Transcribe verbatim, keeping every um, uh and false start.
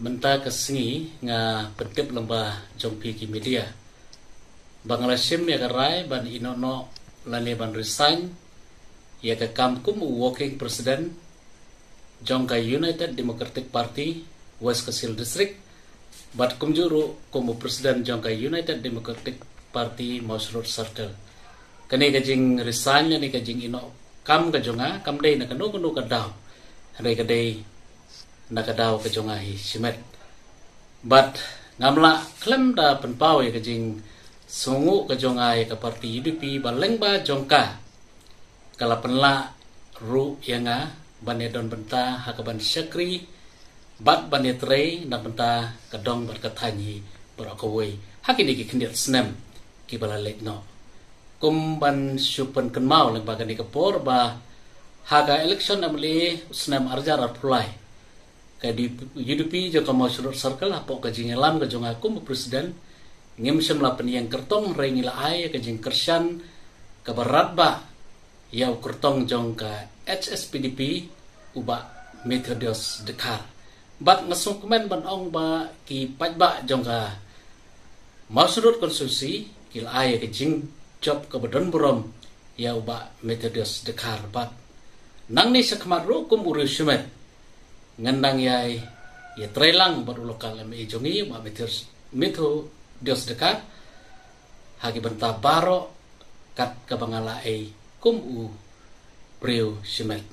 Mynta ka sngi nga pyntip lyngba jong phi ki media ba nga la shim ïa ka rai ban ïehnoh noh lane ban resign ïa ka kam kum u working president jong ka United Democratic Party West Khasi Hills District, bad kumjuh ruh kum u president jong ka United Democratic Party Mawshynrut Circle. Kane ka jing resign lane ka jing ïehnoh kam ka jong nga kam dei na kano kano ka daw, hynrei ka dei na ka daw ka jong nga hi shimet. Bad ngam lah khlem da pynpaw ïa ka jingsngewnguh ka jong nga ïa ka party U D P ba lyngba jong ka, ka la pynlah ruh ïa nga ban ïadon bynta ha ka ban shakri bad ban ïatrei na bynta ka dong bad ka thaiñ hi baroh kawei ha kine ki khyndiat snem kiba la leit noh. Kum ban shu pynkynmaw lyngba kane ka por ba ha ka election M L A u snem arhajar arphew lai, ka U D P jong ka Mawshynrut Circle hapoh ka jingïalam ka jong nga kum u president, ngim shym la pynïeng kyrtong hynrei ngi la ai ïa ka jingkyrshan kaba radbah ïa u kyrtong jong ka H S P D P, u Bah Methodius Dkhar. Bad nga sngewkmen ban ong ba ki paidbah jong ka Mawshynrut constituency ki la ai ïa ka jingjop kaba don burom ïa u Bah Methodius Dkhar. Bad nangne shakhmat ruh kum u riew shimet ngan dang ïai ïatrei lang bad u local M L A jong ngi, u Bah Methodius, Methodius Dkhar, ha ki bynta baroh kat kaba nga la ai kum u briew shimet.